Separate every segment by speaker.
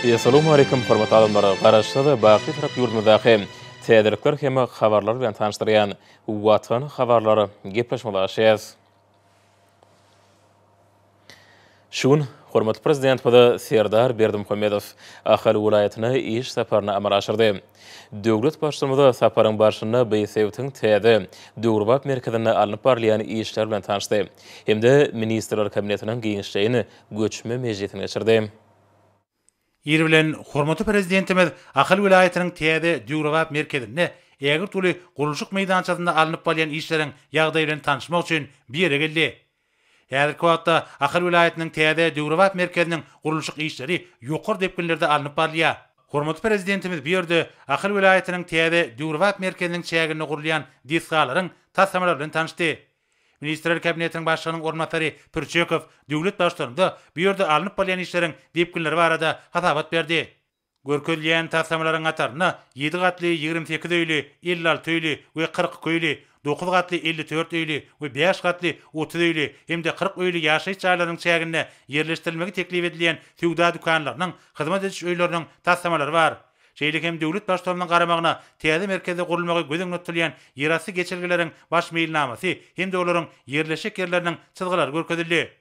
Speaker 1: Essalawmaleýkim hormatly adamlar! Garaşsyz, baky Bitarap ýurdumyzdaky täzelikler hem habarlar bilen tanyşdyrýan Watan habarlar gepleşigimize başlaýarys. Şu gün hormatly Prezidentimiz Serdar Berdimuhamedow Ahal welaýatyna iş saparyny amala aşyrdy. Döwlet Baştutanymyz saparyň barşynda bu sebitiň täze, döwrebap merkezinde alnyp barylýan işler bilen tanyşdy hem-de Ministrler Kabinetiniň giňişleýin göçme mejlisini geçirdi.
Speaker 2: Ir bilen hormatly Prezidentimiz Ahal welaýatynyň täze, döwrebap merkezinde ägirt uly gurluşyk meýdançasynda alnyp barylýan işleriň ýagdaýy bilen tanyşmak üçin bu ýere geldi. Häzirki wagtda Ahal welaýatynyň täze döwrebap merkeziniň gurluşyk işleri ýokary depginlerde alnyp barylýar. Hormatly Prezidentimiz bu ýerde Ahal welaýatynyň täze döwrebap merkeziniň çäginde gurulýan desgalaryň taslamalary bilen tanyşdy. Ministrler Kabinetiniň Başlygynyň orunbasary Pürçekow döwlet Baştutanymyza bu ýerde alnyp barylýan işleriň depginleri barada hasabat berdi. Görkezilýän taslamalaryň hatarynda ýedi gatly 28 öýli, 56 öýli we 42 öýli, dokuz gatly 54 öýli we bäş gatly 30 öýli hem-de 40 öýli ýaşaýyş jaýlarynyň çäginde ýerleşdirilmegi teklip edilýän söwda dükanlarynyň, hyzmat ediş öýleriniň taslamalary bar. Şeýle hem döwlet Baştutanynyň garamagyna täze merkezde gurulmagy göz öňünde tutulýan ýerasty geçelgeleriň baş meýilnamasy hem-de olaryň ýerleşjek ýerleriniň çyzgylary görkezildi.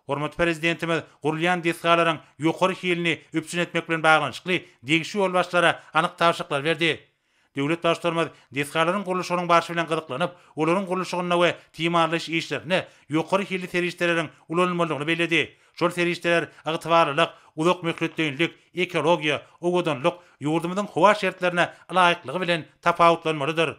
Speaker 2: Hormatly Prezidentimiz gurulýan desgalaryň ýokary hilini üpjün etmek bilen baglanyşykly degişli ýolbaşçylara anyk tabşyryklary berdi. Döwlet Baştutanymyz desgalaryň gurluşygynyň barşy bilen gyzyklanyp, olaryň gurluşygynda we timarlaýyş işlerinde ýokary hilli serişdeleriň ulanylmalydygyny belledi. Şol serişdeler ygtybarlylyk, uzak möhletleýinlik, ekologiýa, owadanlyk, ýurdumyzyň howa şertlerine ylaýyklygy bilen tapawutlanmalydyr.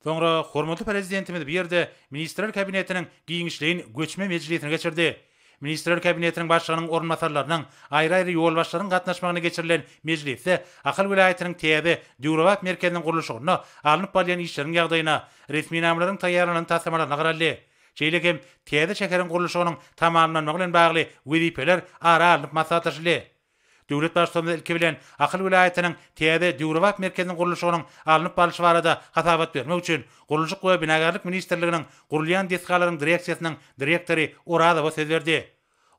Speaker 2: Soňra hormatly Prezidentimiz bu ýerde Ministrler Kabinetiniň giňişleýin göçme mejlisini geçirdi. Ministrler Kabinetiniň Başlygynyň orunbasarlarynyň, aýry-aýry ýolbaşçylaryň gatnaşmagynda geçirilen mejlisde Ahal welaýatynyň täze, döwrebap merkeziniň gurluşygynda alnyp barylýan işleriň ýagdaýyna, resminamalaryň taýýarlanan taslamalaryna garaldy. Şeýle hem täze şäheriň gurluşygynyň tamamlanmagy bilen bagly wezipeler ara alnyp maslahatlaşyldy. Döwlet Baştutanymyz ilki bilen Ahal welaýatynyň täze döwrebap merkeziniň gurluşygynyň alnyp barlyşy barada hasabat bermek üçin Gurluşyk we binagärlik ministrliginiň gurulýan desgalaryň direksiýasynyň direktory Orazowa söz berdi.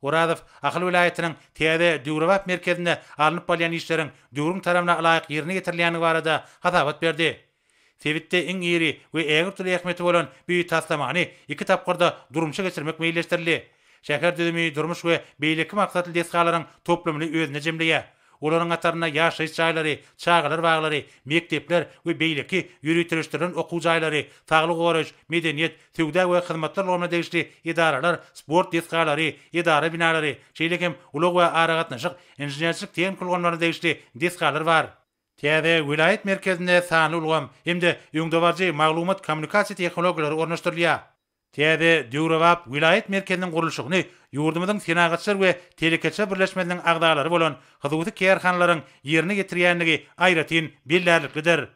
Speaker 2: Orazow Ahal welaýatynyň täze döwrebap merkezinde alnyp barylýan işleriň döwrüň talabyna ylaýyk ýerine ýetirilýändigi barada hasabat berdi. Sebitde iň iri we ägirt uly ähmiýeti bolan bu taslamany iki tapgyrda durmuşa geçirmek meýilleşdirildi. Şäher düzümi durmuş we beýleki maksatly desgalaryň toplumyny özünde jemleýär. Olaryň hatarynda ýaşaýyş jaýlary, çagalar baglary, mekdepler we beýleki ýöriteleşdirilen okuw jaýlary, saglygy goraýyş, medeniýet, söwda we hyzmatlar ulgamyna degişli edaralar, sport desgalary, edara binalary, şeýle hem ulag we aragatnaşyk, inženerçilik-tehniki ulgamlaryna degişli desgalar bar. Täze welaýat merkezinde sanly ulgam hem-de öňdebaryjy maglumat-kommunikasiýa tehnologiýalary ornaşdyrylýar. Täze döwrebap welaýat merkeziniň gurluşygyny ýurdumyzyň Senagatçylar we telekeçiler birleşmesiniň agzalary bolan hususy kärhanalaryň ýerine ýetirýändigi aýratyn bellärliklidir.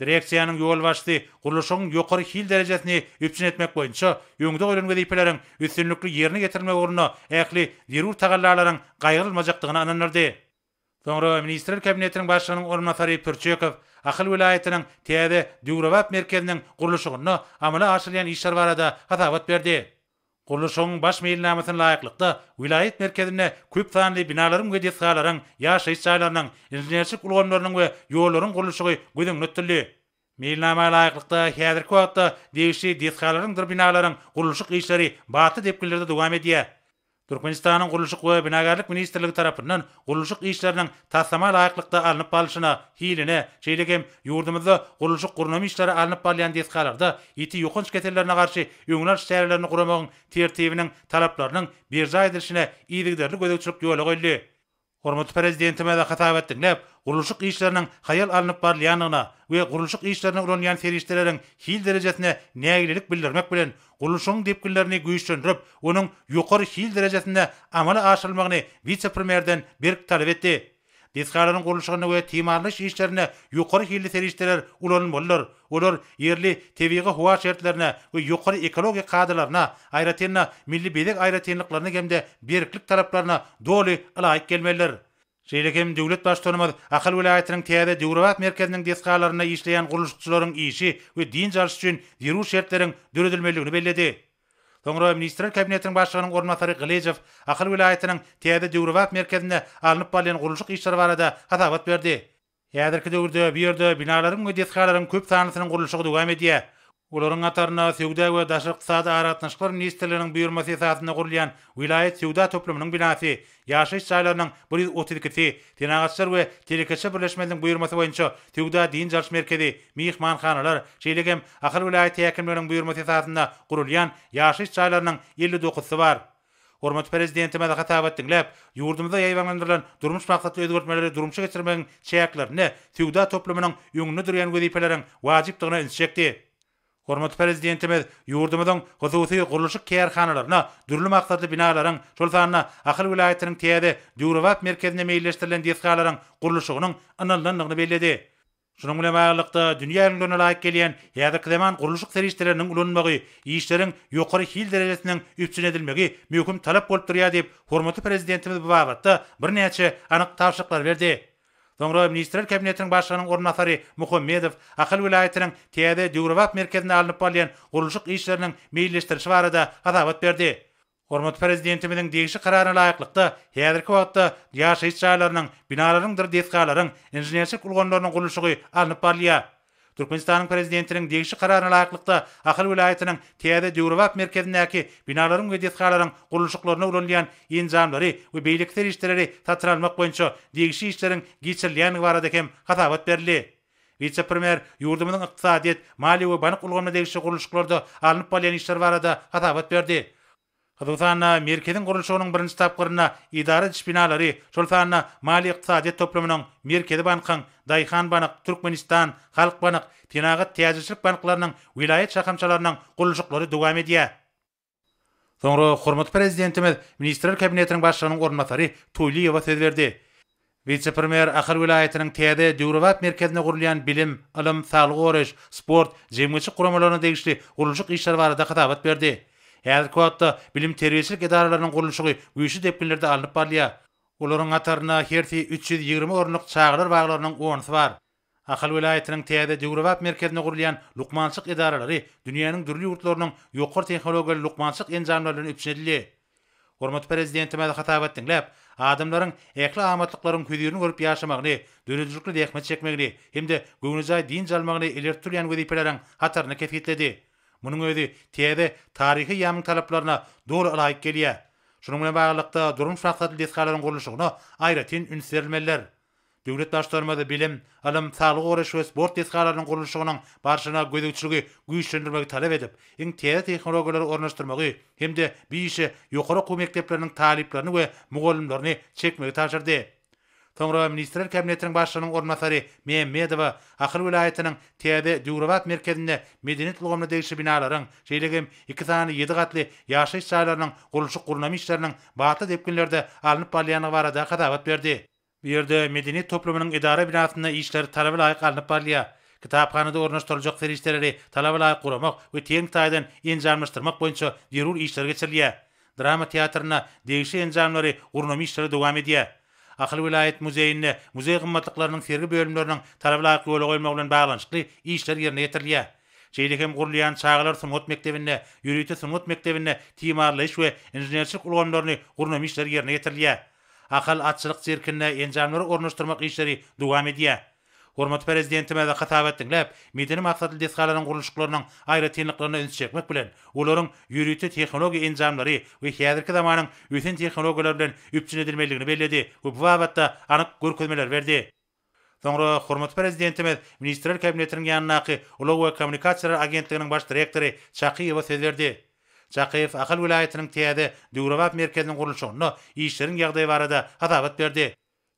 Speaker 2: Direksiýanyň ýolbaşçysy gurluşygyň ýokary hil derejesini üpjün etmek boýunça öňde goýlan wezipeleriň üstünlikli ýerine ýetirilmegi ugrunda ähli zerur tagallalaryň gaýgyrylmajakdygyna ynandyrdy. Soňra Ministrler Kabinetiniň Başlygynyň orunbasary Pürçekow Ahal welaýatynyň täze döwrebap merkeziniň gurluşygynda amala aşyrylýan işler barada hasabat berdi. Gurluşygyň baş meýilnamasyna laýyklykda, welaýat merkezinde köp sanly binalaryň we desgalaryň, ýaşaýyş jaýlarynyň, inženerçilik ulgamlarynyň we ýollaryň gurluşygy göz öňünde tutuldy. Meýilnama laýyklykda, häzirki wagtda degişli desgalaryňdyr binalaryň gurluşyk işleri batly depginlerde dowam edýär. Türkmenistanyň Gurluşyk we binagärlik ministrligi tarapyndan gurluşyk işleriniň taslama laýyklykda alnyp barlyşyna, hiline, şeýle hem ýurdumyzda gurluşyk-gurnama işleri alnyp barylýan desgalarda ýiti ýokanç kesellerine garşy öňüni alyş çärelerini guramagyň Tertibiniň talaplarynyň berjaý edilişine yzygiderli gözegçilik ýola goýuldy. Hormatly Prezidentimiz hasabat diňläp, gurluşyk işleriniň haýal alnyp barylýandygyna we gurluşyk işlerinde ulanylýan serişdeleriň hil derejesine nägilelik bildirmek bilen, gurluşygyň depginlerini güýçlendirip, onuň ýokary hil derejesinde amala aşyrylmagyny wise-premýerden berk talap etdi. Desgalaryň gurluşygynda we timarlaýyş işlerinde ýokary hilli serişdeler ulanylmalydyr. Olar ýerli tebigy-howa şertlerine we ýokary ekologiýa kadalaryna, aýratyn-da, milli bezeg aýratynlyklaryna hem-de berklik talaplaryna doly ylaýyk gelmelidir. Şeýle hem döwlet Baştutanymyz Ahal welaýatynyň täze döwrebap merkeziniň desgalarynda işleýän gurluşykçylaryň işi we dynç alşy üçin zerur şertleriň döredilmelidigini belledi. Soňra Ministrler Kabinetiniň Başlygynyň orunbasary Gylyjow Ahal welaýatynyň täze döwrebap merkezinde alnyp barylýan gurluşyk işleri barada hasabat berdi. Häzirki döwürde bu ýerde binalaryň we desgalaryň köp sanlysynyň gurluşygy dowam edýär. Olaryň hatarynda Söwda we daşary ykdysady aragatnaşyklar ministrliginiň buýurmasy esasynda gurulýan welaýat söwda toplumynyň binasy, ýaşaýyş jaýlarynyň 132-si, Senagatçylar we telekeçiler birleşmesiniň buýurmasy boýunça söwda-dynç alyş merkezi, myhmanhanalar, şeýle hem Ahal welaýat häkimliginiň buýurmasy esasynda gurulýan ýaşaýyş jaýlarynyň 59-sy bar. Hormatly Prezidentimiz hasabat diňläp, ýurdumyzda ýaýbaňlandyrylan durmuş maksatly özgertmeleri durmuşa geçirmegiň çäklerinde söwda toplumynyň öňünde durýan wezipeleriň wajypdygyna ünsi çekdi. Hormatly Prezidentimiz ýurdumyzyň hususy gurluşyk kärhanalaryna dürli maksatly binalaryň, şol sanda Ahal welaýatynyň täze, döwrebap merkezinde meýilleşdirilen desgalaryň gurluşygynyň ynanylandygyny belledi. Şunuň bilen baglylykda, dünýä ülňülerine laýyk gelýän häzirki zaman gurluşyk serişdeleriniň ulanylmagy, işleriň ýokary hil derejesiniň üpjün edilmegi möhüm talap bolup durýar diýip, hormatly Prezidentimiz bu babatda birnäçe anyk tabşyryklary berdi. Soňra Ministrler Kabinetiniň Başlygynyň orunbasary Muhammedow Ahal welaýatynyň täze döwrebap merkezinde alnyp barylýan gurluşyk işleriniň meýilleşdirilişi barada hasabat berdi. Hormatly Prezidentimiziň degişli Kararyna laýyklykda, häzirki wagtda ýaşaýyş jaýlarynyň, binalaryňdyr desgalaryň, inženerçilik ulgamlarynyň gurluşygy alnyp barylýar. Türkmenistanyň Prezidentiniň degişli Kararyna laýyklykda, Ahal welaýatynyň täze döwrebap merkezindäki binalaryň we desgalaryň gurluşyklarynda ulanylýan enjamlary we beýleki serişdeleri satyn almak boýunça degişli işleriň geçirilýändigi barada hem hasabat berildi. Wise-premýer ýurdumyzyň ykdysadyýet, maliýe we bank ulgamyna degişli gurluşyklarda alnyp barylýan işler barada hasabat berdi. Hususan-da, merkeziň gurluşygynyň birinji tapgyrynda edara ediş binalary, şol sanda maliýe-ykdysadyýet toplumynyň, Merkezi bankyň, Daýhanbank, Türkmenistan, Halkbank, Senagat täjirçilik banklarynyň welaýat şahamçalarynyň gurluşyklary dowam edýär. Soňra hormatly Prezidentimiz Ministrler Kabinetiniň Başlygynyň orunbasary Toýlyýewa söz berdi. Wise-premýer Ahal welaýatynyň täze, döwrebap merkezinde gurulýan bilim, ylym, saglygy goraýyş, sport, jemgyýetçilik guramalaryna degişli gurluşyk işleri barada hasabat berdi. Häzirki wagtda bilim-terbiýeçilik edaralarynyň gurluşygy güýçli depginlerde alnyp barylýar. Olaryň hatarynda hersi 320 orunlyk çagalar baglarynyň onusy bar. Ahal welaýatynyň täze döwrebap merkezinde gurulýan lukmançylyk edaralary dünýäniň dürli ýurtlarynyň ýokary tehnologiýaly lukmançylyk enjamlary bilen üpjün edildi. Hormatly Prezidentimiz hasabat diňläp, adamlaryň ähli amatlyklaryň hözirini görüp ýaşamagyny, döredijilikli zähmet çekmegini hem-de göwnejaý dynç almagyny ileri tutulýan wezipeleriň hataryny kesgitledi. Munuň özi täze taryhy eýýamyň talaplaryna doly ylaýyk gelýär. Şunuň bilen baglylykda, durmuş maksatly desgalaryň gurluşygyna aýratyn üns berilmelidir. Döwlet Baştutanymyz bilim, ylym, saglygy goraýyş we sport desgalarynyň gurluşygynyň barşyna gözegçiligi güýçlendirmegi talap edip, iň täze tehnologiýalary ornaşdyrmagy hem-de bu işe ýokary okuw mekdepleriniň talyplaryny we mugallymlaryny çekmegi tabşyrdy. Soňra Ministrler Kabinetiniň Başlygynyň orunbasary Mämmedowa Ahal welaýatynyň täze döwrebap merkezinde medeniýet ulgamyna degişli binalaryň, şeýle hem iki sany ýedi gatly ýaşaýyş jaýlarynyň gurluşyk-gurnama işleriniň batly depginlerde alnyp barylýandygy barada hasabat berdi. Bu ýerde medeniýet toplumynyň edara binasynda işler talaba laýyk alnyp barylýar. Kitaphanada ornaşdyryljak serişdeleri talaba laýyk guramak we tehniki taýdan enjamlaşdyrmak boýunça zerur işler geçirilýär. Drama teatrynda degişli enjamlary gurnama işleri dowam edýär. Ahal welaýat muzeýinde muzeý gymmatlyklarynyň sergi bölümleriniň talaba laýyk ýola goýulmagy bilen baglanyşykly işler ýerine ýetirilýär. Şeýle hem gurulýan çagalar sungat mekdebinde, ýörite sungat mekdebinde timarlaýyş we inženerçilik ulgamlaryny gurnama işleri ýerine ýetirilýär. Ahal atçylyk sirkinde enjamlary ornaşdyrmak işleri dowam edýär. Hormatly Prezidentimiz hasabat diňläp, medeni maksatly desgalaryň gurluşyklarynyň aýratynlyklaryna ünsi çekmek bilen, olaryň ýörite tehnologiýa enjamlary we häzirki zamanyň ösen tehnologiýalary bilen üpjün edilmelidigini belledi we bu babatda anyk görkezmeleri berdi. Soňra hormatly Prezidentimiz Ministrler Kabinetiniň ýanyndaky Ulag we kommunikasiýalar agentliginiň baş direktory Çakyýewe söz berdi. Çakyýew Ahal welaýatynyň täze, döwrebap merkeziniň gurluşygynda işleriň ýagdaýy barada hasabat berdi.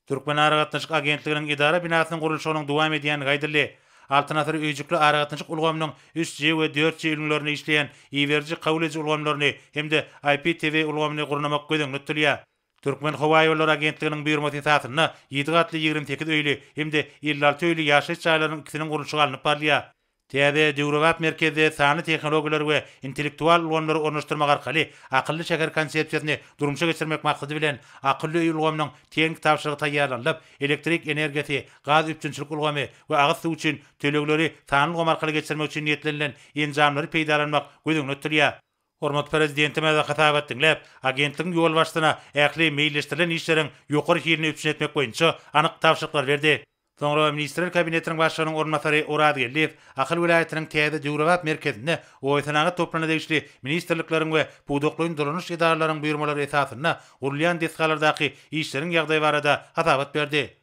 Speaker 2: Türkmenaragatnaşyk agentliginiň edara binasynyň gurluşygynyň dowam edýändigi aýdyldy. Altyn asyr öýjükli aragatnaşyk ulgamynyň üç G we dört G ülňülerinde işleýän iberiji-kabul ediji ulgamlaryny hem-de IPTV ulgamyny gurnamak göz öňünde tutulýar. Türkmenhowaýollary agentliginiň buýurmasy esasynda ýedi gatly 28 öýli hem-de 56 öýli ýaşaýyş jaýlarynyň ikisiniň gurluşygy alnyp barylýar. Täze, döwrebap merkezde sanly tehnologiýalary we intellektual ulgamlary ornaşdyrmak arkaly akylly şäher konsepsiýasyny durmuşa geçirmek maksady bilen, akylly öý ulgamynyň tehniki tabşyrygy taýýarlanylyp, elektrik energiýasy, gaz üpjünçilik ulgamy we agyz suwy üçin tölegleri sanly ulgam arkaly geçirmek üçin niýetlenilen enjamlary peýdalanmak göz öňünde tutulýar. Hormatly Prezidentimiz hasabat diňläp, agentligiň ýolbaşçysyna ähli meýilleşdirilen işleriň ýokary hilini üpjün etmek boýunça anyk tabşyryklary berdi. Soňra Ministrler Kabinetiniň Başlygynyň orunbasary Oraz Geldiýew Ahal welaýatynyň täze döwrebap merkezinde obasenagat toplumyna degişli ministrlikleriň we pudaklaýyn dolanyş edaralaryň buýurmalary esasynda gurulýan desgalardaky işleriň ýagdaýy barada hasabat berdi.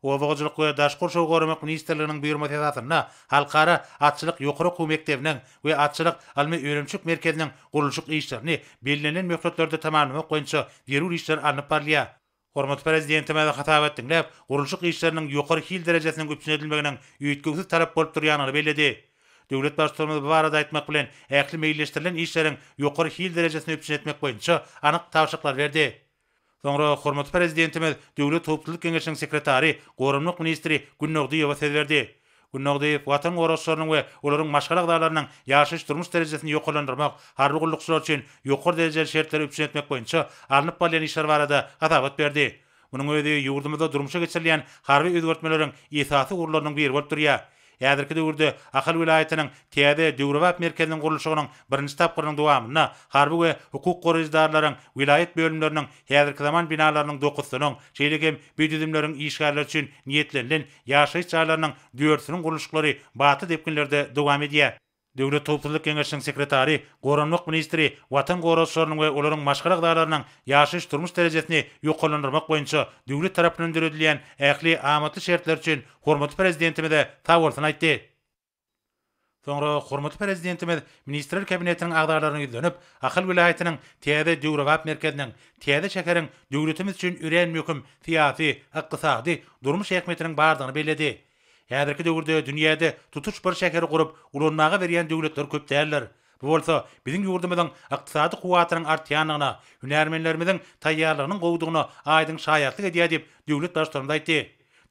Speaker 2: Oba hojalyk we daşky gurşawy goramak ministrliginiň buýurmasy esasynda Halkara atçylyk ýokary okuw mekdebiniň we Atçylyk ylmy-önümçilik merkeziniň gurluşyk işlerini bellenilen möhletlerde tamamlamak boýunça zerur işler alnyp barylýar. Hormatly Prezidentimiz hasabat diňläp, gurluşyk işleriniň ýokary hil derejesiniň üpjün edilmeginiň üýtgewsiz talap bolup durýandygyny belledi. Döwlet Baştutanymyz bu barada aýtmak bilen, ähli meýilleşdirilen işleriň ýokary hil derejesini üpjün etmek boýunça anyk tabşyryklary berdi. Soňra hormatly Prezidentimiz Döwlet howpsuzlyk geňeşiniň sekretary, goranmak ministri Günnogdyýewa söz berdi. Günnogdyýew Watan goragçylarynyň we olaryň maşgala agzalarynyň ýaşaýyş-durmuş derejesini ýokarlandyrmak, harby gullukçylar üçin ýokary derejeli şertleri üpjün etmek boýunça alnyp barylýan işler barada hasabat berdi. Munuň özi ýurdumyzda durmuşa geçirilýän harby özgertmeleriň esasy ugurlarynyň biri bolup durýar. Häzirki döwürde Ahal welaýatynyň täze döwrebap merkeziniň gurluşygynyň birinji tapgyrynyň dowamynda harby we hukuk goraýjy edaralaryň welaýat bölümleriniň häzirki zaman binalarynyň dokuzysynyň, şeýle hem bu düzümleriň işgärleri üçin niýetlenilen ýaşaýyş jaýlarynyň dördüsiniň gurluşyklary batly depginlerde dowam edýär. Döwlet howpsuzlyk geňeşiniň sekretary, goranmak ministri Watan goragçylarynyň we olaryň maşgala agzalarynyň ýaşaýyş-durmuş derejesini ýokarlandyrmak boýunça döwlet tarapyndan döredilýän ähli amatly şertler üçin hormatly Prezidentimize sagbolsun aýtdy. Soňra hormatly Prezidentimiz Ministrler Kabinetiniň agzalaryna ýüzlenip, Ahal welaýatynyň täze döwrebap merkeziniň, täze şäheriň döwletimiz üçin örän möhüm syýasy, ykdysady, durmuş ähmiýetiniň bardygyny belledi. Häzirki döwürde dünýäde tutuş bir şäheri gurup, ulanmaga berýän döwletler köp däldir. Bu bolsa biziň ýurdumyzyň ykdysady kuwwatynyň artýandygyna, hünärmenlerimiziň taýýarlygynyň gowudygyna aýdyň şaýatlyk edýär diýip, döwlet Baştutanymyz aýtdy.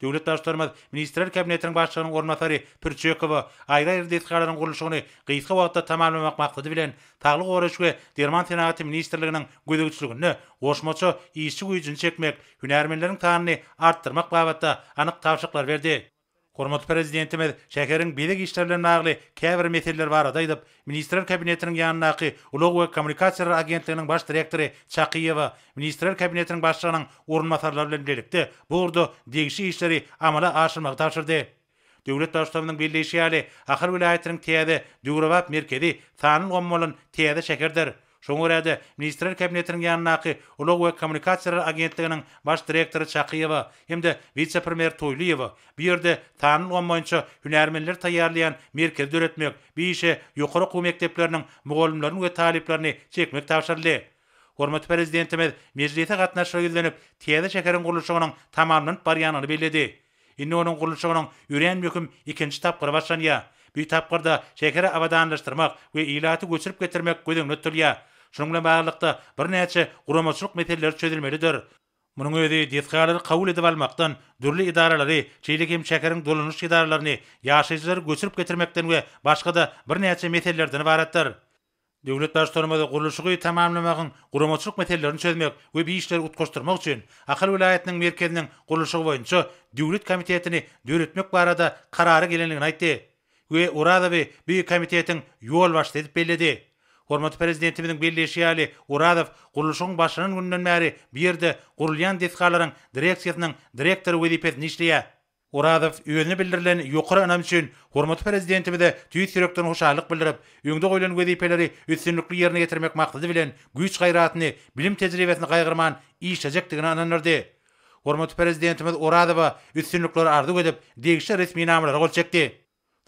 Speaker 2: Döwlet Baştutanymyz Ministrler Kabinetiniň Başlygynyň orunbasary Pürçekowa aýry-aýry desgalaryň gurluşygyny gysga wagtda tamamlamak maksady bilen, Saglygy goraýyş we derman senagaty ministrliginiň gözegçiliginde goşmaça işçi güýjüni çekmek, hünärmenleriň sanyny artdyrmak babatda anyk tabşyryklary berdi. Hormatly Prezidentimiz şäheriň bezeg işleri bilen bagly käbir meseleler barada aýdyp, Ministrler Kabinetiniň ýanyndaky Ulag we kommunikasiýalar agentliginiň baş direktory Çakyýewa, Ministrler Kabinetiniň Başlygynyň orunbasarlary bilen bilelikde bu ugurda degişli işleri amala aşyrmagy tabşyrdy. Döwlet Baştutanymyzyň belleýşi ýaly, Ahal welaýatynyň täze, döwrebap merkezi sanly ulgamy bolan täze şäherdir. Şoňa görä-de, Ministrler Kabinetiniň ýanyndaky Ulag we kommunikasiýalar agentliginiň baş direktory Çakyýewa hem-de wise-premýer Toýlyýewa bu ýerde sanly ulgam boýunça hünärmenleri taýýarlaýan merkezi döretmek, bu işe ýokary okuw mekdepleriniň mugallymlaryny we talyplaryny çekmek tabşyryldy. Hormatly Prezidentimiz mejlise gatnaşyjylara ýüzlenip, täze şäheriň gurluşygynyň tamamlanyp barýandygyny belledi. Indi onuň gurluşygynyň örän möhüm ikinji tapgyry başlanýar. Bu tapgyrda şäheri abadanlaşdyrmak we ilaty göçürip getirmek göz öňünde tutulýar. Şunuň bilen baglylykda, birnäçe guramaçylyk meseleleri çözülmelidir. Munuň özi desgalary kabul edip almakdan, dürli edaralary, şeýle hem şäheriň dolanyş edaralaryny, ýaşaýjylary göçürip getirmekden we başga-da birnäçe meselelerden ybaratdyr. Döwlet Baştutanymyz gurluşygy tamamlamagyň guramaçylyk meselelerini çözmek we bu işleri utgaşdyrmak üçin Ahal welaýatynyň merkeziniň gurluşygy boýunça döwlet komitetini döretmek barada karara gelendigini aýtdy we Orazowy bu komitetiň ýolbaşçysy edip belledi. Hormatly Prezidentimiziň belleýşi ýaly, Orazow gurluşygyň başlanan gününden bäri bu ýerde gurulýan desgalaryň direksiýasynyň direktory wezipesinde işleýär. Orazow özüne bildirilen ýokary ynam üçin hormatly Prezidentimize tüýs ýürekden hoşallyk bildirip, öňde goýlan wezipeleri üstünlikli ýerine ýetirmek maksady bilen güýç-gaýratyny, bilim-tejribesini gaýgyrman işlejekdigine ynandyrdy. Hormatly Prezidentimiz Orazowa üstünlikleri arzuw edip, degişli resminamalara gol çekdi.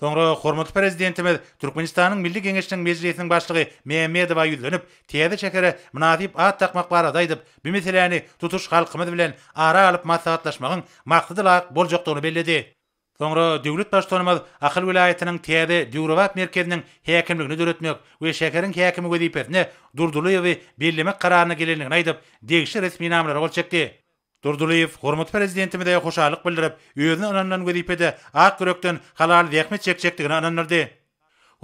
Speaker 2: Soňra hormatly Prezidentimiz Türkmenistanyň Milli Geňeşiniň Mejlisiniň Başlygy Mämmedowa ýüzlenip, täze şähere mynasyp at dakmak barada aýdyp, bu meseläni tutuş halkymyz bilen ara alyp maslahatlaşmagyň maksada laýyk boljakdygyny belledi. Soňra döwlet Baştutanymyz Ahal welaýatynyň täze döwrebap merkeziniň häkimligini döretmek we şäheriň häkimi wezipesine Durdylyýewi bellemek kararyna gelendigini aýdyp, degişli resminamalara gol çekdi. Durdylyýew hormatly Prezidentimize hoşallyk bildirip, özüne ynanylan wezipede ak ýürekden halal zähmet çekjekdigine ynandyrdy.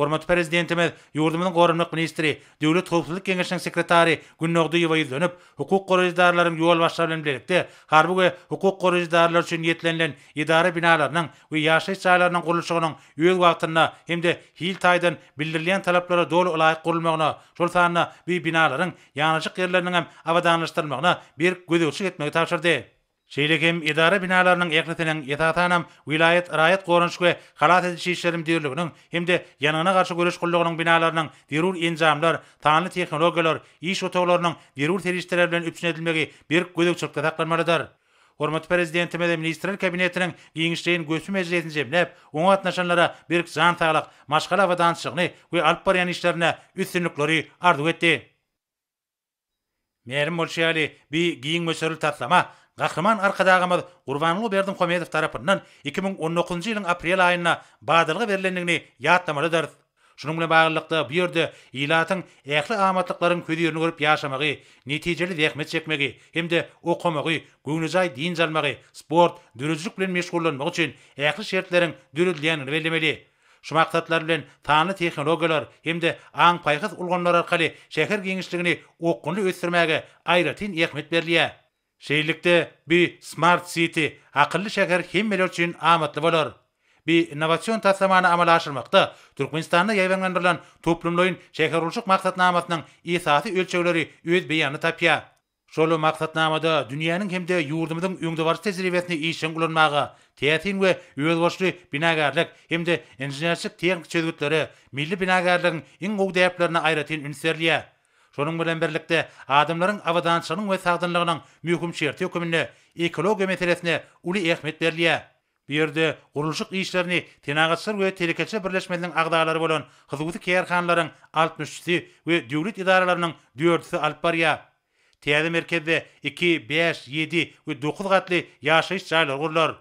Speaker 2: Hormatly Prezidentimiz ýurdumyzyň Goranmak ministri, Döwlet howpsuzlyk geňeşiniň sekretary Gündogdyýewa ýüzlenip, hukuk goraýjy edaralaryň ýolbaşçylary bilen bilelikde harby we hukuk goraýjy edaralar üçin niýetlenilen edara binalarynyň we ýaşaýyş jaýlarynyň gurluşygynyň öz wagtynda hem-de hil taýdan bildirilýän talaplara doly ylaýyk gurulmagyna, şol sanda bu binalaryň ýanaşyk ýerleriniň hem abadanlaşdyrylmagyna berk gözegçilik etmegi tabşyrdy. Şeýle hem edara binalarynyň ählisiniň, esasanam, welaýat raýat goranyş we halas ediş işleri müdirliginiň hem-de Ýangyna garşy göreş gullugynyň binalarynyň zerur enjamlar, sanly tehnologiýalar, iş otaglarynyň zerur serişdeler bilen üpjün edilmegi berk gözegçilikde saklanmalydyr. Hormatly Prezidentimiz Ministrler Kabinetiniň giňişleýin göçme mejlisini jemläp, oňa gatnaşanlara berk jan saglyk, maşgala abadançylygyny we alyp barýan işlerinde üstünlikleri arzuw etdi. Mälim bolşy ýaly, bi giň möçberli taslama Gahryman Arkadagymyz Gurbanguly Berdimuhamedow tarapyndan 2019-njy ýylyň aprel aýynda badalga berlendigini ýatlamalydyrys. Şunuň bilen baglylykda, bu ýerde ilatyň ähli amatlyklaryň hözirini görüp ýaşamagy, netijeli zähmet çekmegi hem-de okamagy, göwnejaý dynç almagy, sport, döredijilik bilen meşgullanmagy üçin ähli şertleriň döredilýändigini bellemeli. Şu maksatlar bilen sanly tehnologiýalar hem-de aň-paýhas ulgamlary arkaly şäher giňişligini okgunly ösdürmäge aýratyn ähmiýet berilýär. Şeýlelikde, bu Smart City, akylly şäher hemmeler üçin amatly bolar. Bu innowasion taslamany amala aşyrmakda Türkmenistanda ýaýbaňlandyrylan toplumlaýyn şähergurluşyk maksatnamasynyň esasy ölçegleri öz beýanyny tapýar. Şol maksatnamada dünýäniň hem-de ýurdumyzyň öňdebaryjy tejribesini işjeň ulanmaga, täsin we özboluşly binagärlik hem-de inženerçilik-tehniki çözgütlere, milli binagärligiň iň gowy däplerine aýratyn üns berilýär. Şonuň bilen birlikde, adamlaryň abadançylygynyň we sagdynlygynyň möhüm şerti höküminde ekologiýa meselesine uly ähmiýet berilýär. Bu ýerde gurluşyk işlerini Senagatçylar we telekeçiler birleşmesiniň agzalary bolan hususy kärhanalaryň altmyş üçüsi we döwlet edaralarynyň dördüsi alyp barýar. Täze merkezde iki, bäş, ýedi we dokuz gatly ýaşaýyş jaýlary gurlar.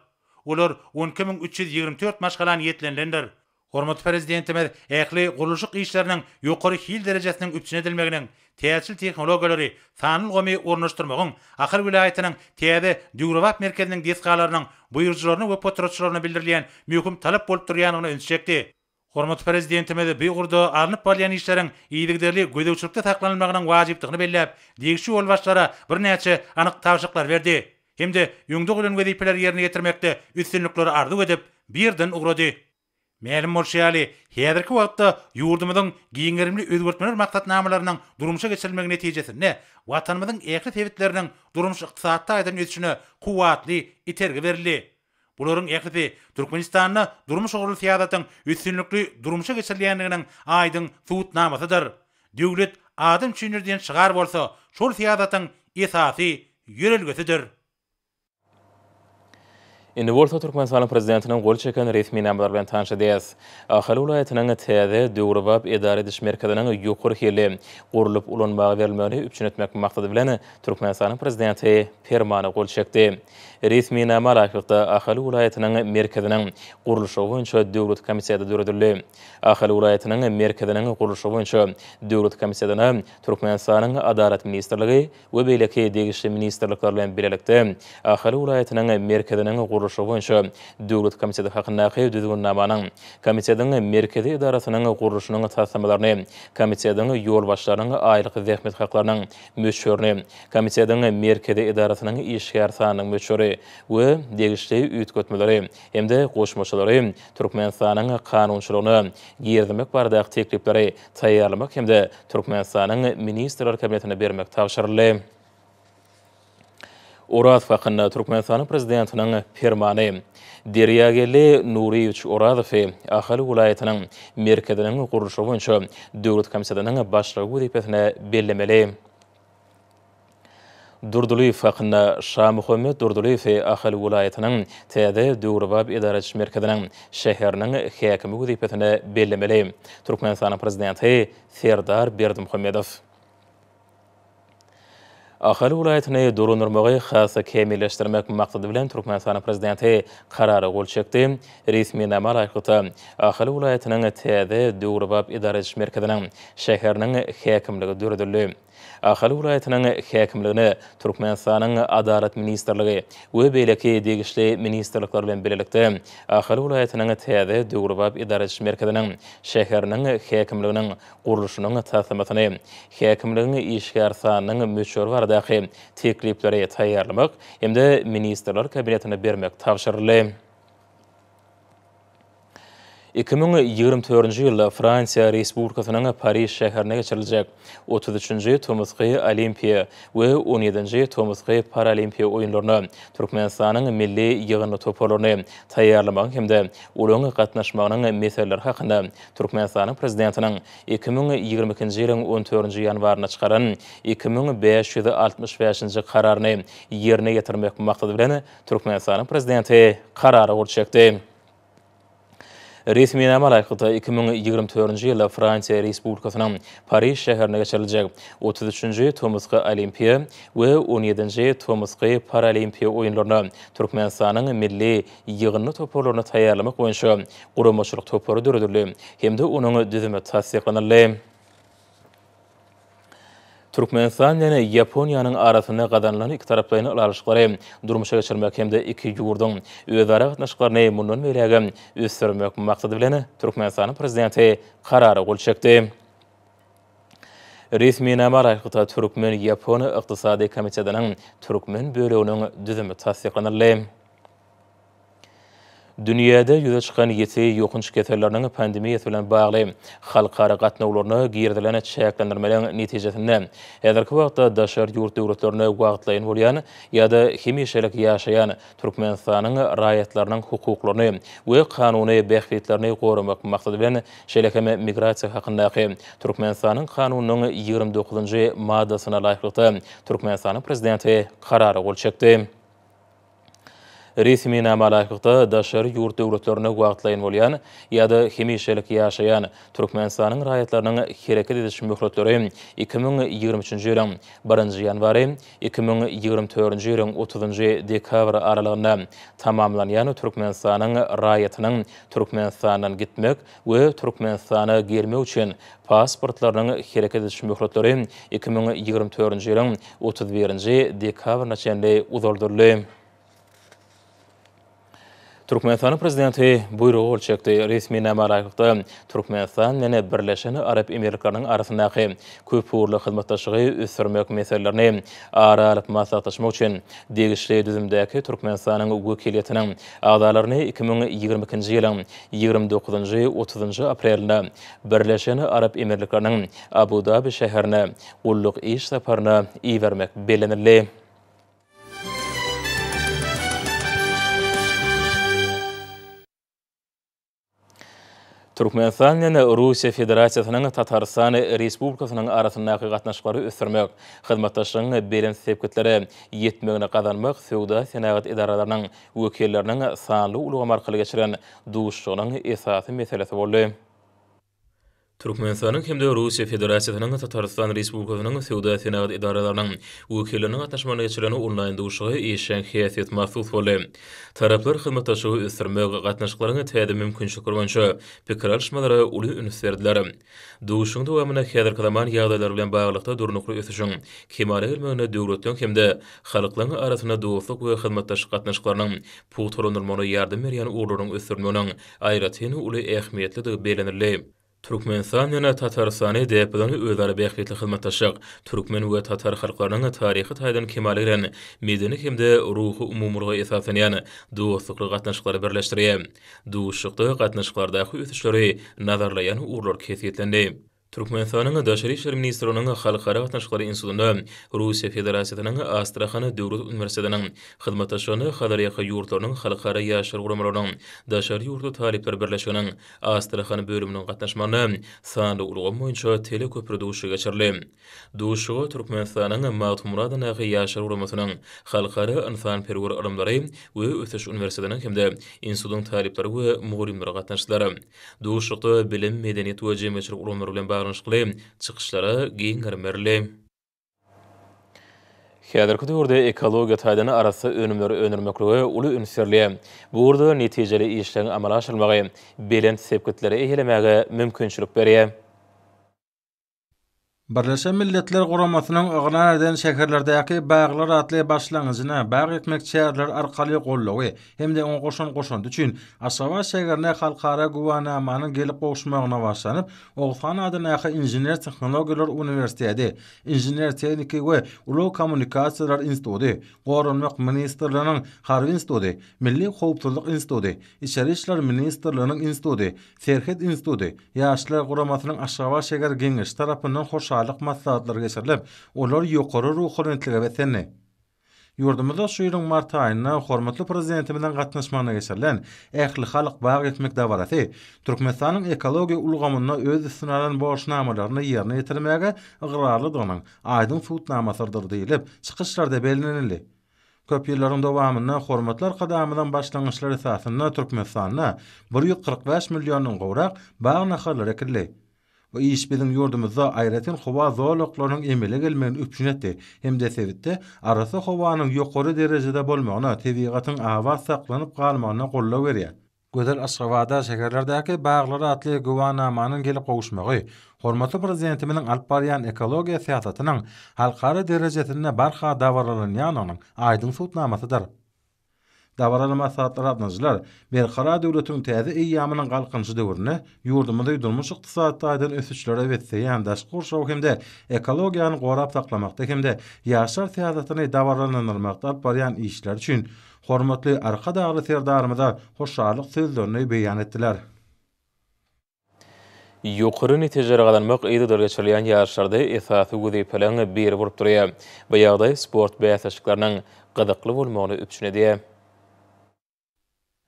Speaker 2: Olar 12 324 maşgala niýetlenilendir. Hormatly Prezidentimiz ähli gurluşyk işleriniň ýokary hil derejesiniň üpjün edilmeginiň, täzeçil tehnologiýalary, sanly ulgamy ornaşdyrmagyň Ahal welaýatynyň täze döwrebap merkeziniň desgalarynyň buýrujylaryna we potratçylaryna bildirilýän möhüm talap bolup durýandygyna ünsi çekdi. Hormatly Prezidentimiz bu ugurda alnyp barylýan işleriň yzygiderli gözegçilikde saklanylmagynyň wajypdygyny belläp, degişli ýolbaşçylara birnäçe anyk tabşyryklary berdi hem-de öňde goýlan wezipeleri ýerine ýetirmekde üstünlikleri arzuw edip, bu ýerden ugrady. Mälim bolşy ýaly, häzirki wagtda ýurdumyzyň giň gerimli özgertmeler maksatnamalarynyň durmuşa geçirilmegi netijesinde Watanymyzyň ähli sebitleriniň durmuş-ykdysady taýdan ösüşine kuwwatly itergi berildi. Bularyň ählisi Türkmenistanda durmuş ugurly syýasatyň üstünlikli durmuşa geçirilýändiginiň aýdyň subutnamasydyr. Döwlet adam üçindir diýen şygar bolsa şol syýasatyň esasy ýörelgesidir.
Speaker 1: Indi bolsa Türkmenistanyň Prezidentiniň gol çeken resminamalary bilen tanyş edýäris. Ahal welaýatynyň täze, döwrebap edara ediş merkeziniň ýokary hilli gurlup ulanmaga berilmegini üpjün etmek maksady bilen, Türkmenistanyň Prezidenti Permana gol çekdi. Resminama laýyklykda, Ahal welaýatynyň merkeziniň gurluşygy boýunça döwlet komiteti döredildi. Ahal welaýatynyň merkeziniň gurluşygy boýunça döwlet komitetine Türkmenistanyň Adalat ministrligi, we beýleki degişli ministrlikler bilen bilelikde Ahal welaýatynyň merkeziniň gurluşygy boýunça döwlet komiteti hakyndaky Düzgünnamanyň, komitetiň merkezi edarasynyň gurluşynyň taslamalaryny, komitetiň ýolbaşçylarynyň aýlyk zähmet haklarynyň möçberini, komitetiň merkezi edarasynyň işgär sanynyň möçberi we degişli üýtgetmeleri hem-de goşmaçalary Türkmenistanyň kanunçylygyna girizmek baradaky teklipleri taýýarlamak hem-de Türkmenistanyň Ministrler Kabinetine bermek tabşyryldy. Orazow hakynda Türkmenistanyň Prezidentiniň Permany. Derýageldi Nuryýewiç Orazowy Ahal welaýatynyň merkeziniň gurluşygy boýunça döwlet komitetiniň başlygy wezipesine bellemeli. Durdylyýew hakynda Şamuhammet Durdylyýewi Ahal welaýatynyň täze döwrebap edara ediş merkeziniň şäheriniň häkimi wezipesine bellemeli. Türkmenistanyň Prezidenti Serdar Berdimuhamedow. Ahal welaýatyny dolandyrmagy has-da kämilleşdirmek maksady bilen Türkmenistanyň Prezidenti Karara gol çekdi. Resminama laýyklykda, Ahal welaýatynyň täze döwrebap edara ediş merkeziniň şäheriniň häkimligi döredildi. Ahal welaýatynyň häkimligine Türkmenistanyň Adalat ministrligi we beýleki degişli ministrlikler bilen bilelikde Ahal welaýatynyň täze döwrebap edara ediş merkeziniň şäheriniň häkimliginiň gurluşynyň taslamasyny, häkimligiň işgär sanynyň möçberi baradaky teklipleri taýýarlamak hem-de Ministrler Kabinetine bermek tabşyryldy. 2024-nji ýylda Fransiýa Respublikasynyň Pariž şäherinde geçiriljek 33-nji tomusky Olimpiýa we on ýedinji tomusky Paralimpiýa oýunlaryna Türkmenistanyň milli ýygyndy toparlaryny taýýarlamagyň hem-de olaryň gatnaşmagynyň meseleleri hakynda Türkmenistanyň Prezidentiniň 2022-nji ýylyň on dördünji ýanwarynda çykaran 2565-nji Kararyny ýerine ýetirmek maksady bilen Türkmenistanyň Prezidenti Karara gol çekdi. Resminama laýyklykda, 2024-nji ýylda Fransiýa Respublikasynyň Pariž şäherinde geçiriljek 33-nji tomusky Olimpiýa we on ýedinji tomusky Paralimpiýa oýunlaryna Türkmenistanyň milli ýygyndy toparlaryny taýýarlamak boýunça guramaçylyk topary döredildi hem-de onuň düzümi tassyklanyldy. Türkmenistan bilen Ýaponiýanyň arasynda gazanylan ikitaraplaýyn ylalaşyklary durmuşa geçirmek hem-de iki ýurduň özara gatnaşyklaryny mundan beýlägem ösdürmek maksady bilen, Türkmenistanyň Prezidenti Karara gol çekdi. Resminama laýyklykda, Türkmen-ýapon ykdysady komitetiniň türkmen böleginiň düzümi tassyklanyldy. Dünýäde ýüze çykan ýiti ýokanç keselleriniň pandemiýasy bilen bagly halkara gatnawlaryna girizilen çäklendirmeleriň netijesinde, häzirki wagtda daşary ýurt döwletlerinde wagtlaýyn bolýan ýa-da hemişelik ýaşaýan Türkmenistanyň raýatlarynyň hukuklaryny we kanuny bähbitlerini goramak maksady bilen, şeýle hem Migrasiýa hakyndaky Türkmenistanyň Kanunynyň 29-njy maddasyna laýyklykda Türkmenistanyň Prezidenti Karara gol çekdi. Resminama laýyklykda, daşary ýurt döwletlerinde wagtlaýyn bolýan ýa-da hemişelik ýaşaýan Türkmenistanyň raýatlarynyň hereket ediş möhletleri 2023-nji ýylyň birinji ýanwary, 2024-nji ýylyň otuzynjy dekabry aralygynda tamamlanýan Türkmenistanyň raýatynyň Türkmenistandan gitmek we Türkmenistana gelmek üçin pasportlarynyň hereket ediş möhletleri 2024-nji ýylyň 31-nji dekabryna çenli uzaldyldy. Türkmenistanyň Prezidenti Buýruga gol çekdi. Resminama laýyklykda, Türkmenistan bilen Birleşen Arap Emirlikleriniň arasyndaky köpugurly hyzmatdaşlygy ösdürmek meselelerini ara alyp maslahatlaşmak üçin degişli düzümdäki Türkmenistanyň wekiliýetiniň agzalaryny 2022-nji ýylyň 29-njy, 30-njy aprelinde Birleşen Arap Emirlikleriniň Abu-Dabi şäherine gulluk iş saparyna ibermek bellenildi. Türkmenistan bilen Russiýa Federasiýasynyň Tatarystan Respublikasynyň arasyndaky gatnaşyklary ösdürmek, hyzmatdaşlygyň belent sepgitlere ýetmegini gazanmak söwda-senagat edaralarynyň wekilleriniň sanly ulgam arkaly geçiren duşuşygynyň esasy meselesi boldy. Türkmenistanyň hem-de Russiýa Federasiýasynyň Tatarystan Respublikasynyň Söwda-senagat edaralarynyň wekilleriniň gatnaşmagynda geçirilen onlaýn duşuşyga işjeň häsiýet mahsus boldy. Taraplar hyzmatdaşlygy ösdürmek, gatnaşyklaryň täze mümkinçilikleri boýunça pikir alyşmalara uly üns berdiler. Duşuşygyň dowamynda häzirki zaman ýagdaýlary bilen baglylykda durnukly ösüşiň kemala gelmeginde döwletleriň hem-de halklaryň arasynda dostluk we hyzmatdaşlyk gatnaşyklarynyň pugtalandyrylmagyna ýardam berýän ugurlaryň ösdürilmeginiň aýratyn uly ähmiýetlidigi bellenildi. Türkmenistan bilen Tatarystany däp bolan özara bähbitli hyzmatdaşlyk, türkmen we tatar halklarynyň taryhy taýdan kemala gelen medeni hem-de ruhy umumylyga esaslanýan dostlukly gatnaşyklary birleşdirýär. Duşuşykda gatnaşyklardaky ösüşleri nazarlaýan ugurlar kesgitlendi. Türkmenistanyň Daşary işler ministrliginiň Halkara gatnaşyklary institutynda Russiýa Federasiýasynyň Astrahan döwlet uniwersitetiniň hyzmatdaşlygynda Hazarýaka ýurtlarynyň halkara ýaşlar guramalarynyň daşary ýurtly talyplar birleşiginiň Astrahan bölüminiň gatnaşmagynda sanly ulgam boýunça teleköpri duşuşygy geçirildi. Duşuşyga Türkmenistanyň Magtymguly adyndaky Ýaşlar guramasynyň Halkara ynsanperwer ylymlary we ösüş uniwersitetiniň hem-de institutyň talyplary we mugallymlary gatnaşdylar. Duşuşykda bilim, medeniýet we jemgyýetçilik ulgamlary bilen baglanyşykly çykyşlara giň gerim berildi. Häzirki döwürde ekologiýa taýdan arassa önümleri öndürmeklige uly üns berilýär. Bu ugurda netijeli işleriň amala aşyrylmagy belent sepgitleri eýelemäge mümkinçilik berýär.
Speaker 3: Birleşen Milletler Guramasynyň yglan eden Şäherlerdäki baglar atly başlangyjyna bag ekmek çäreleri arkaly goldawy hem-de oňa goşan goşandy üçin Aşgabat şäherine halkara güwänamanyň gelip gowuşmagyna başlanyp, Oguzhan adyndaky Inžener-tehnologiýalar uniwersiteti, Inžener-tehniki we ulag kommunikasiýalar instituty, Goranmak ministrliginiň Harby instituty, Milli howpsuzlyk instituty, Içeri işler ministrliginiň instituty, Serhet instituty, Ýaşlar guramasynyň Aşgabat şäher Geňeşi tarapyndan hoşallyk maslahatlary geçirilip, olar ýokary ruhubelentlige beslendi. Ýurdumyzda şu ýylyň mart aýynda hormatly Prezidentimiziň gatnaşmagynda geçirilen ählihalk bag ekmek dabarasy Türkmenistanyň ekologiýa ulgamynda öz üstüne alan borçnamalaryny ýerine ýetirmäge ygrarlydygynyň aýdyň subutnamasydyr diýlip, çykyşlarda bellenildi. Köp ýyllaryň dowamynda hormatly Arkadagymyzyň başlangyçlary esasynda Türkmenistanda 145 milliondan gowrak bag nahallary ekildi. Bu iş biziň ýurdumyzda aýratyn howa zolaklarynyň emele gelmegini üpjün etdi hem-de sebitde arassa howanyň ýokary derejede bolmagyna, tebigatyň abat saklanyp galmagyna goldaw berýär. Gözel Aşgabada şäherlerdäki baglar atly güwänamanyň gelip gowuşmagy hormatly Prezidentimiziň alyp barýan ekologiýa syýasatynyň halkara derejesinde barha dabaralanýandygynyň aýdyň subutnamasydyr. Dabaraly maslahatlara gatnaşyjylar Berkarar döwletiň täze eýýamynyň Galkynyşy döwründe ýurdumyzy durmuş-ykdysady taýdan ösüşlere besleýän daşky gurşawy hem-de ekologiýany gorap saklamakda hem-de ýaşlar syýasatyny dabaralandyrmakda alyp barýan işleri üçin hormatly Arkadagly Serdarymyza hoşallyk sözlerini beýan etdiler.
Speaker 1: Ýokary netijeleri gazanmak yzygiderli geçirilýän ýaryşlarda esasy wezipeleriň biri bolup durýar. Bu ýagdaý sport bäsleşikleriniň gyzykly bolmagyny üpjün edýär.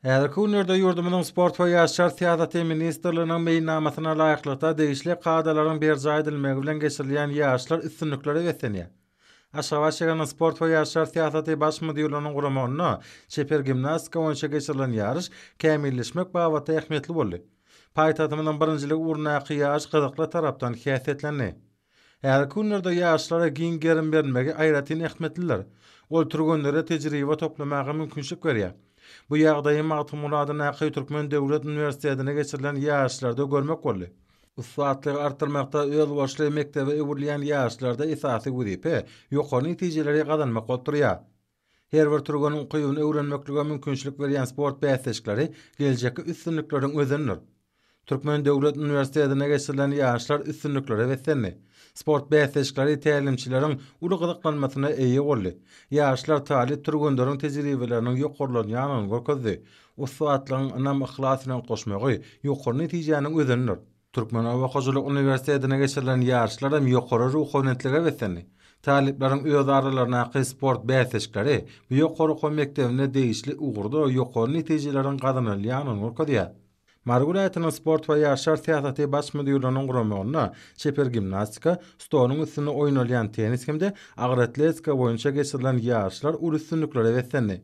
Speaker 3: Häzirki günlerde ýurdumyzyň Sport we ýaşlar syýasaty ministrliginiň meýilnamasyna laýyklykda degişli kadalaryň berjaý edilmegi bilen geçirilýän ýaryşlar üstünliklere beslenýär. Aşgabat şäheriniň Sport we ýaşlar syýasaty baş müdirliginiň guramagynda çeper gimnastika boýunça geçirilen ýaryş kämilleşmek babatda ähmiýetli boldy. Paýtagtymyzyň birinjiligi ugrundaky ýaryş gyzykly tarapdan häsiýetlendi. Häzirki günlerde ýaryşlara giň gerim berilmegi aýratyn ähmiýetlidir. Ol türgenlere tejribe toplamaga mümkinçilik berýär. Bu ýagdaýy Magtymguly adyndaky Türkmen döwlet uniwersitetinde geçirilen ýaryşlarda görmek boldy. Ussatlygy artdyrmakda özboluşly mekdebe öwrülýän ýaryşlarda esasy wezipe ýokary netijeleri gazanmak bolup durýar. Her bir türgeniň ukybyny öwrenmeklige mümkinçilik berýän sport bäsleşikleri geljekki üstünlikleriň özenidir. Türkmen döwlet uniwersitetinde geçirilen ýaryşlar üstünliklere beslendi. Sport bäsleşikleri tälimçileriň uly gyzyklanmasyna eýe boldy. Ýaryşlar talyp türgenleriň tejribeleriniň ýokarlanýandygyny görkezdi. Ussatlygyň ynam-yhlas bilen utgaşmagy ýokary netijäniň özenidir. Türkmen oba hojalyk uniwersitetinde geçirilen ýaryşlar hem ýokary ruhubelentlige beslendi. Talyplaryň öz aralaryndaky sport bäsleşikleri bu ýokary okuw mekdebinde degişli ugurda ýokary netijeleriň gazanylýandygyny görkezýär. Mary welaýatynyň Sport we ýaşlar syýasaty baş müdirliginiň guramagynda çeper gimnastika, stoluň üstünde oýnalýan tennis hem-de agyr atletika boýunça geçirilen ýaryşlar uly üstünliklere beslendi.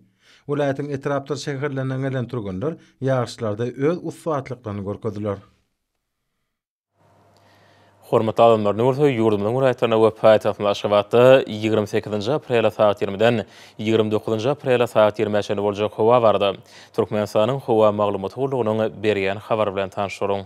Speaker 3: Welaýatyň etrapdyr şäherlerinden gelen türgenler ýaryşlarda öz ussatlyklaryny görkezdiler.
Speaker 1: Hormatly adamlar, indi bolsa ýurdumyzyň welaýatlarynda we paýtagtymyz Aşgabatda 28-nji aprelde sagat 20-den 29-njy aprele sagat 20-ä çenli boljak howa barada Türkmenistanyň Howa maglumaty gullugynyň berýän habary bilen tanyş boluň.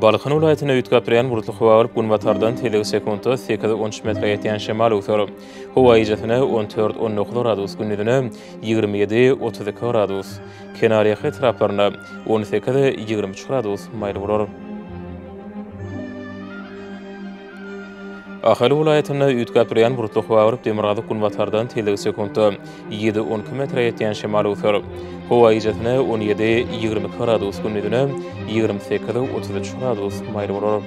Speaker 1: Balkan welaýatynda üýtgäp durýan bulutly howa bolup, günbatardan tizligi sekuntda sekiz-on üç metre ýetýän şemal öwser. Howa gijesine on dört-on dokuz gradus, gündizine 27, 32 gradus, kenarýaka etraplarynda 18, 23 gradus maýyl bolar. Ahal welaýatynda üýtgäp durýan bulutly howa bolup, demirgazyk-günbatardan tizligi sekuntda ýedi, 12 metre ýetýän şemal öwser. Howa gijesine 17, 22 gradus, gündizine 28, 33 gradus maýyl bolar.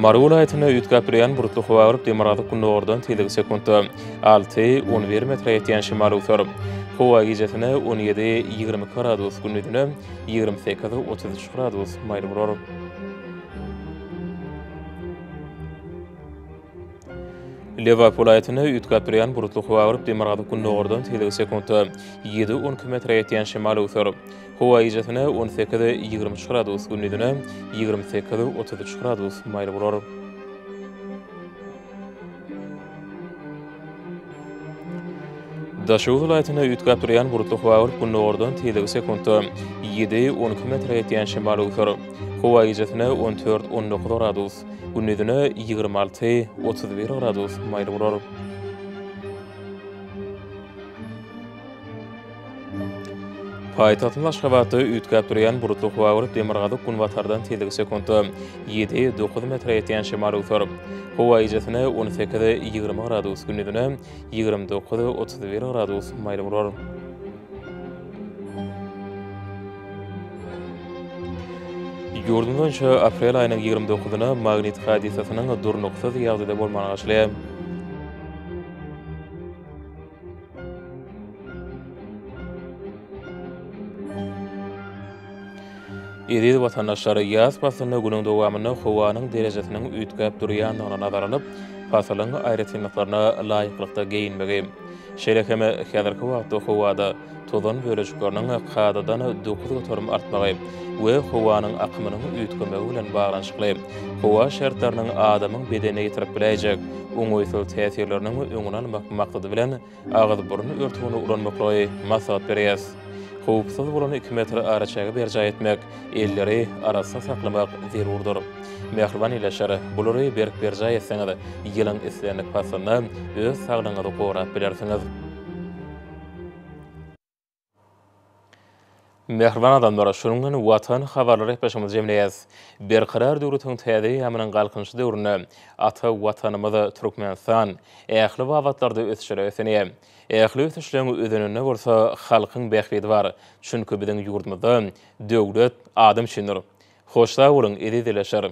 Speaker 1: Mary welaýatynda üýtgäp durýan bulutly howa bolup, demirgazyk-gündogardan tizligi sekuntda 6, 11 metre ýetýän şemal öwser. Howa gijesine 17, 22 gradus, gündizine 28, 33 gradus maýyl bolar. Lebap welaýatynda üýtgäp durýan bulutly howa bolup, demirgazyk-gündogardan tizligi sekuntda ýedi-on iki metre ýetýän şemal öwser. Howa gijesine on sekiz, 23 gradus, gündizine 28, 33 gradus maýyl bolar. Daşoguz welaýatynda üýtgäp durýan bulutly howa bolup, gündogardan tizligi sekuntda ýedi, 12 metre ýetýän şemal öwser. Howa gijesine 14, 19 gradus, gündizine 26, 31 gradus maýyl bolar. Paýtagtymyz Aşgabatda üýtgäp durýan bulutly howa bolup, demirgazyk-günbatardan tizligi sekuntda ýedi, dokuz metre ýetýän şemal öwser. Howa gijesine 18, 20 gradus, gündizine 29, 31 gradus maýyl bolar. Ýurdumyz boýunça aprel aýynyň 29-na magnit hadysasynyň durnuksyz ýagdaýda bolmagyna garaşylýar. Eziz watandaşlar, ýaz paslynda günüň dowamynda howanyň derejesiniň üýtgäp durýandygyny nazara alyp, pasylyň aýratynlyklaryna laýyklykda geýinmegi, şeýle hem häzirki wagtda howada tozan bölejikleriniň kadadan 9% artmagy we howanyň akymynyň üýtgemegi bilen baglanyşykly howa şertleriniň adamyň bedenine ýetirip biläýjek oňaýsyz täsirleriniň öňüni almak maksady bilen agyz-burun örtügini ulanmaklygy maslahat berýäris. Howpsuz bolan iki metr araçägi berjaý etmek, elleri arassa saklamak zerurdyr. Mähriban ildeşler, bulary berk berjaý etseňiz, ýylyň islendik paslynda öz saglygyňyzy gorap bilersiňiz. Mähriban adamlar, şunuň bilen Watan habarlary gepleşigimizi jemleýäris. Berkarar döwletiň täze eýýamynyň Galkynyşy döwründe ata Watanymyz Türkmenistan ähli babatlarda ösüşlere ösenýär. Ähli ösüşleň özeninde bolsa halkyň bähbidi bar. Çünki biziň ýurdumyzda döwlet adam üçindir. Hoş sag boluň, eziz ildeşler!